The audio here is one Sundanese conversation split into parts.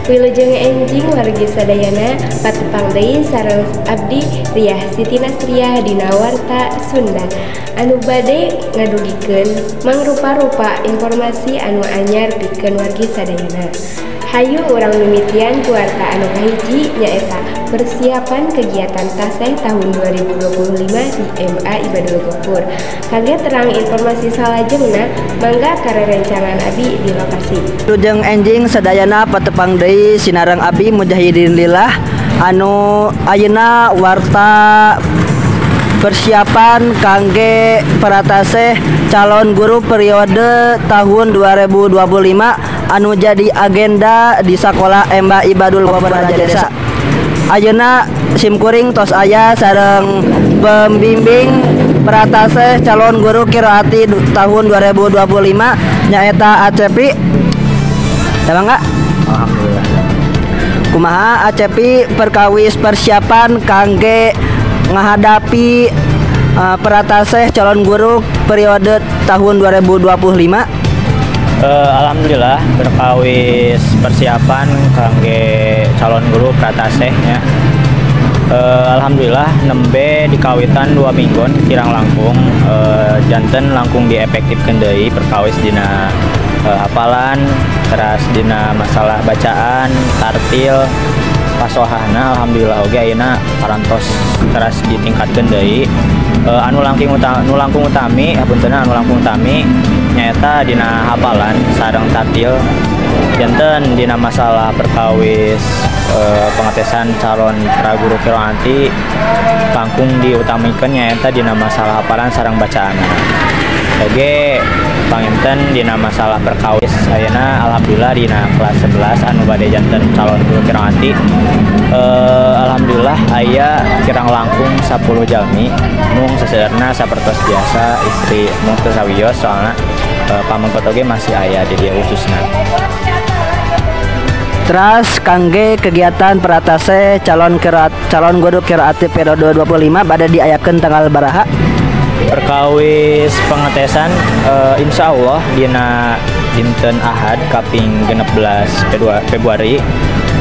Wilujeng enjing wargi sadayana, patepang deui sareng abdi Riah Siti Nasriah dina Warta Sunda anu bade ngadugikeun mangrupa-rupa informasi anu anyar pikeun wargi sadayana. Hayu urang mimitian ku warta anu kahiji, nyaeta persiapan kegiatan taseh tahun 2025 di MA Ibadul Ghafur. Kangge terang informasi salajengna, mangga ka rerencangan abi di lokasi. Wilujeng enjing sadayana, patepang deui sinareng abi Mujahidin Lillah anu ayeuna warta persiapan kangge prataseh calon guru periode tahun 2025 anu jadi agenda di sekolah MA Ibadul Ghafur Raja Desa. Ayeuna simkuring tos aya sareng pembimbing prataseh calon guru Qiroati tahun 2025, nyaeta Acepi. Sama enggak? Alhamdulillah. Kumaha, Acepi, perkawis persiapan kangge menghadapi prataseh calon guru periode tahun 2025? Alhamdulillah, perkawis persiapan kangge calon guru prataseh nya. Alhamdulillah nembe dikawitan 2 mingguan kirang langkung, janten langkung diefektifkeun deui perkawis dina hafalan, teras dina masalah bacaan, tartil, pasohahna. Alhamdulillah oge ayeuna parantos teras ditingkatkeun deui. Anu langkung utami, hapuntenna, anu langkung utami nyaeta dina hafalan sareng tartil. Janten dina masalah perkawis pengetesan calon praguru Qiroati langkung diutamikan nyaeta dina masalah hafalan sareng bacaan oge. Panginten dina masalah perkawis ayeuna, alhamdulillah dina kelas 11 anu bade janten calon guru Qiroati, alhamdulillah aya kirang langkung 10 jalmi. Mung seseueurna sapertos biasa istri mung teu sawios, soalna pamengkot oge masih aya di dieu khususna. Teras kangge kegiatan prataseh calon guru Qiroati periode 25 pada diayakeun tanggal baraha? Perkawis pengetesan, insya Allah dina dinten Ahad kaping 16 Februari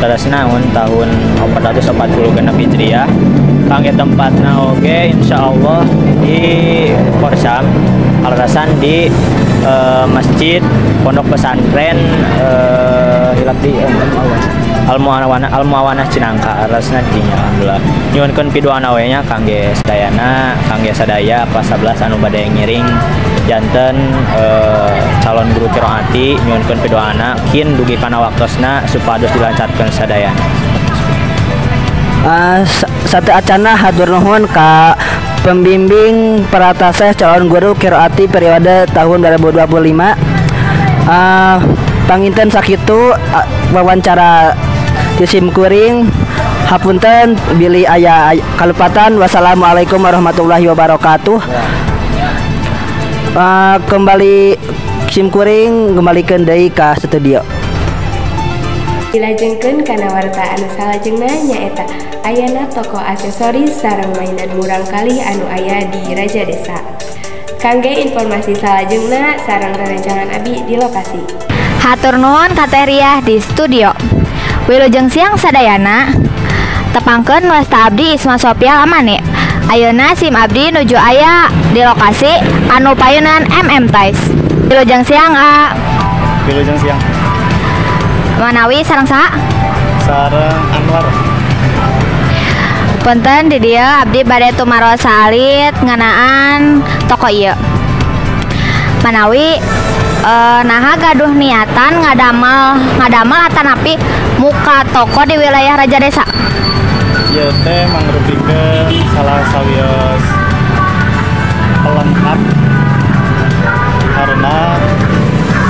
teras naon tahun 446 Hijriah. Kangge tempatna oge insya Allah di Korsam, alasan di Masjid Pondok Pesantren hilap di Al Muawanah, Al Muawanah Cinangka alasna dinya. Alhamdulillah, nyuhunkeun piduana we nya kangge sadayana, kangge sadaya kelas 11 anu bade ngiring janten calon guru Qiroati. Nyuhunkeun piduana kin dugi kana waktosna supados dilancarkeun sadayana. Sateuacanna hatur nuhun ka pembimbing prataseh calon guru Qiroati periode tahun 2025. Panginten sakitu wawancara ti simkuring. Hapunten bilih aya kalepatan. Wassalamualaikum warahmatullahi wabarakatuh. Kembali simkuring kembalikan deui ka studio. Dilajengkeun kana warta anu salajengna, nyaeta ayana toko aksesoris sareng mainan murangkalih anu aya di Raja Desa. Kangge informasi salajengna sareng rerencangan abi di lokasi. Hatur nuhun ka Teh Riah di studio. Wilujeng siang sadayana. Tepangkeun, wasta abdi Isma Sofia Lamani. Ayeuna sim abdi nuju aya di lokasi anu payunan MM Toys. Wilujeng siang, A. Wilujeng siang. Manawi sareng saha? Sareng Anwar. Punten, di dieu abdi bade tumaros saalit ngeunaan toko ieu. Manawi naha gaduh niatan ngadamel atanapi muka toko di wilayah Raja Desa? Ieu teh mangrupikeun salah sawios pelengkap karena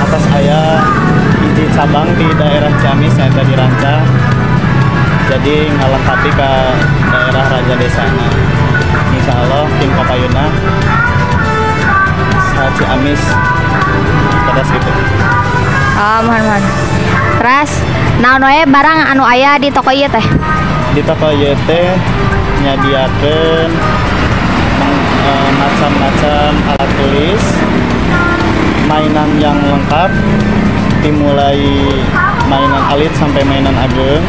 atos aya hiji cabang di daerah Ciamis, nyaeta di Ranca, jadi ngalengkapi ke daerah Raja Desana. Insya Allah tim kapayuna sa Ciamis teras gitu. Oh, muhun muhun. Terus naon wae barang anu aya di toko ieu teh? Di toko ieu teh nyadiakeun macam-macam alat tulis, mainan yang lengkap, dimulai Mainan alit sampai mainan ageng,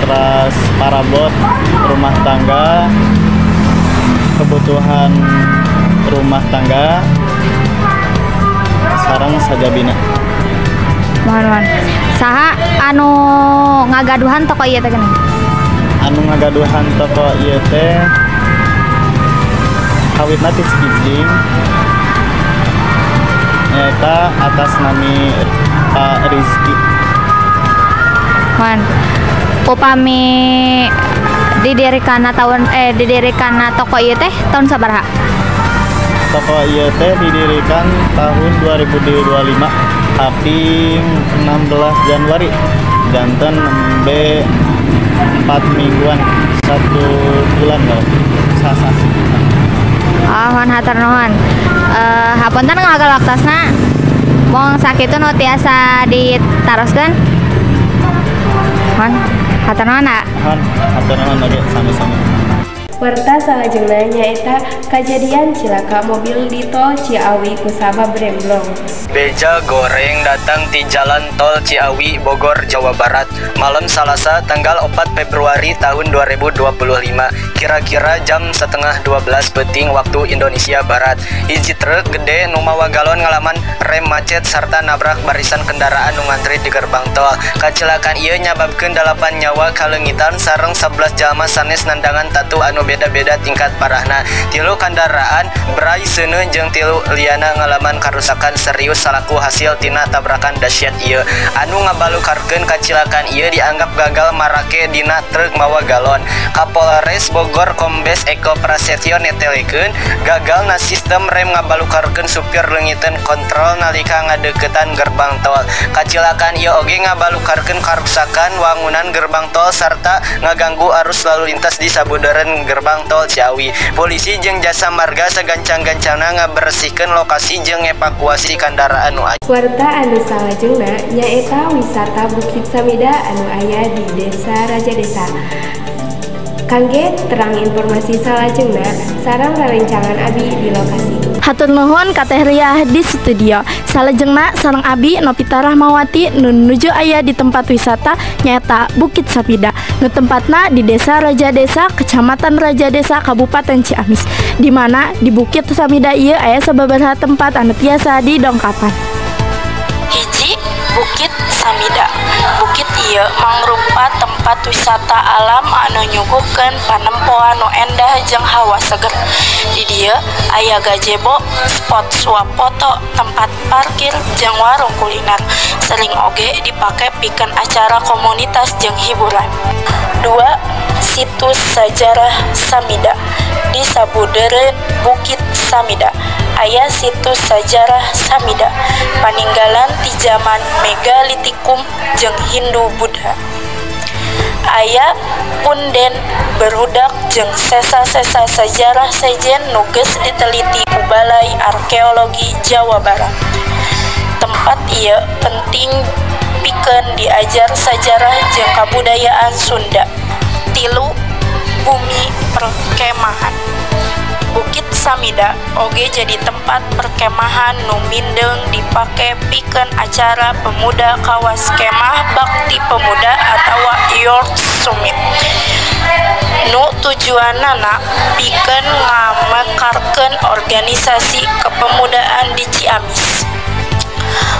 terus parabot rumah tangga, kebutuhan rumah tangga, sareng sajabina. Mohon mohon. Saha anu ngagaduhan toko ieu teh geuning? Anu ngagaduhan toko ieu teh kawitna ti Cikijing, nyaeta atas nami Pak Rizky. Mohon. Upami didirikanna tahun didirikanna toko ieu teh tahun sabaraha? Toko ieu teh didirikan tahun 2025 tapi 16 Januari, janten nembe 4 mingguan, 1 bulan loh, sasasi. Oh, mohon hatur nuhun. Hapunten ngagal waktosna. Mong sakitu nu tiasa ditaroskeun. Mohon hatur nuhun, ah. Mohon hatur nuhun oge sami-sami. Warta salajengna nyaeta kajadian cilaka mobil di tol Ciawi kusabab remblong. Beja goreng datang di Jalan Tol Ciawi, Bogor, Jawa Barat, malam Selasa tanggal 4 Februari tahun 2025, kira-kira jam 11.30 peuting waktu Indonesia Barat. Hiji truk gede nu mawa galon ngalaman rem macet serta nabrak barisan kendaraan nu ngantri di gerbang tol. Kecelakaan ieu nyababkeun 8 nyawa kaleungitan sareng 11 jalma sanes nandangan tatu anu beda-beda tingkat parahna. 3 kendaraan berai seuneu jeung 3 liana ngalaman karusakan serius salaku hasil tina tabrakan dahsyat ieu. Anu ngabalukarkeun kacilakaan ieu dianggap gagal marake dina truk mawa galon. Kapolres Bogor Kombes Eko Prasetyo netelekeun gagalna sistem rem ngabalukarkeun supir leungiteun kontrol nalika ngadeukeutan gerbang tol. Kacilakaan ieu oge ngabalukarkeun karusakan wangunan gerbang tol sarta ngaganggu arus lalu lintas di sabudeureun gerbang tol Ciawi. Polisi jeung jasa marga sagancang-gancangna ngabersihkeun lokasi jeung evakuasi kendaraan nu aya. Warta anu salajengna nyaeta wisata Bukit Samida anu aya di Desa Raja Desa. Kangge terang informasi salajengna sareng rerencangan abi di lokasi. Hatur nuhun ka Teh Riah di studio. Salajengna sareng abi Novita Rahmawati nu nuju aya di tempat wisata nyaeta Bukit Samida. Nu tempatna di Desa Raja Desa, Kecamatan Raja Desa, Kabupaten Ciamis. Di mana di Bukit Samida ieu aya sababaraha tempat anu tiasa didongkapan. Hiji, Bukit Samida. Bukit ieu mangrupa tempat wisata alam anu nyuguhkeun panempoan nu endah jeung hawa seger. Di dieu aya gazebo, spot swafoto, tempat parkir jeung warung kuliner. Sering oge dipake pikeun acara komunitas jeung hiburan. 2. Situs Sajarah Samida. Di sabudeureun Bukit Samida aya situs sajarah Samida, paninggalan ti zaman Megalitikum jeung Hindu Buddha. Aya punden berudak jeung sesa-sesa sajarah sejen nu geus diteliti ku Balai Arkeologi Jawa Barat. Tempat ieu penting pikeun diajar sajarah jeung kabudayaan Sunda. 3. Bumi perkemahan. Bukit Samida oge jadi tempat perkemahan nu mindeng dipake pikeun acara pemuda kawas kemah bakti pemuda atawa Youth Summit. Nu tujuanana pikeun ngamekarkeun organisasi kepemudaan di Ciamis.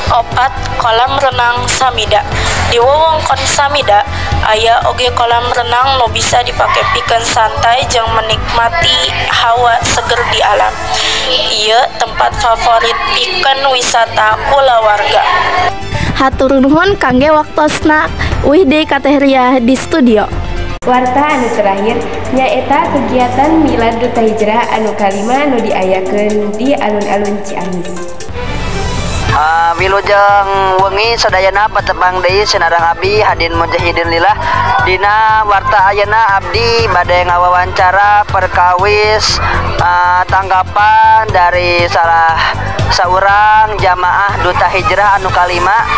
4. Kolam renang Samida. Di wewengkon Samida aya oge kolam renang nu bisa dipake pikeun santai jeung menikmati hawa seger di alam. Ieu tempat favorit pikeun wisata kulawarga. Hatur nuhun kangge waktosna. Uih deui ka Teh Riah di studio. Warta anu terakhir nyaeta kegiatan Milad Duta Hijrah anu kalima anu diayakeun di alun-alun Ciamis. Wilujeng wengi sadayana patepang deui sinareng abdi Hadin Mujahidin Lillah. Dina warta ayeuna abdi bade ngawawancara perkawis tanggapan dari salah saurang jamaah Duta Hijrah anu kalima.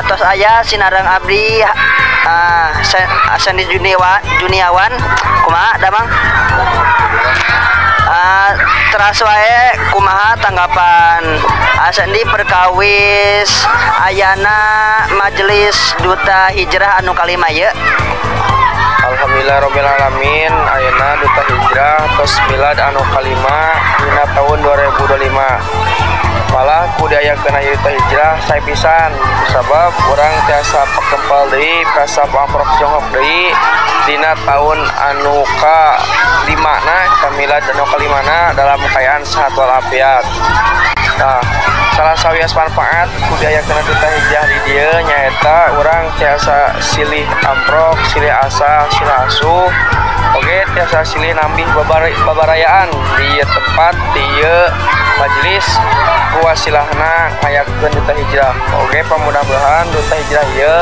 Tos aya sinareng abdi Sandi Juniawan. Kumaha damang? Teras wae kumaha tanggapan Asandi perkawis ayana majelis Duta Hijrah anu kalima ye? Alhamdulillah robbil alamin, ayeuna Duta Hijrah tos milad anu kalima dina tahun 2025. Malah ku diayakeun aya Duta Hijrah sae pisan, sabab urang tiasa pakempal deui, tiasa pamprok jonghok deui dina tahun anu ka limana, kamilad anu kalimana dalam kaayaan sehat walafiat. Nah, salah sawios manfaat ku diayakeun Duta Hijrah di dieu nyaeta urang tiasa silih amprok, silih asah, silih asuh, oge tiasa silih nambih babarayaan di ieu tempat, di ieu majelis ku wasilahna ngayakeun Duta Hijrah. Oge pamudah-mudahan Duta Hijrah ieu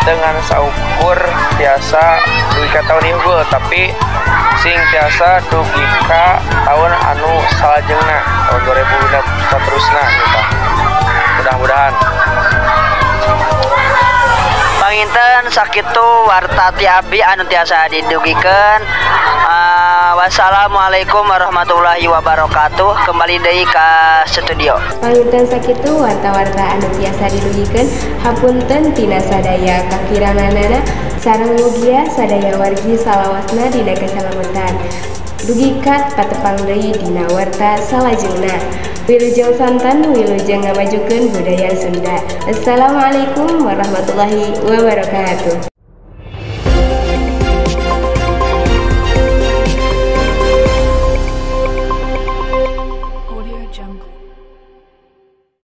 dengan saukur tiasa dugi ka taun ieu heueuh, tapi sing tiasa dugi ka taun anu salajengna, tahun 2026 saterusna gitu. Mudah-mudahan. Panginten sakitu warta ti abdi anu tiasa didugikeun. Wassalamualaikum warahmatullahi wabarakatuh. Kembali deui ka studio. Panginten sakitu warta-warta anu tiasa didugikeun. Hapunten tina sadaya kakiranganana, sareng mugia sadaya wargi salawasna dina kasalamatan. Dugi ka patepang deui dina warta salajengna. Wilujeng sonten, wilujeng ngamajukeun budaya Sunda. Assalamualaikum warahmatullahi wabarakatuh.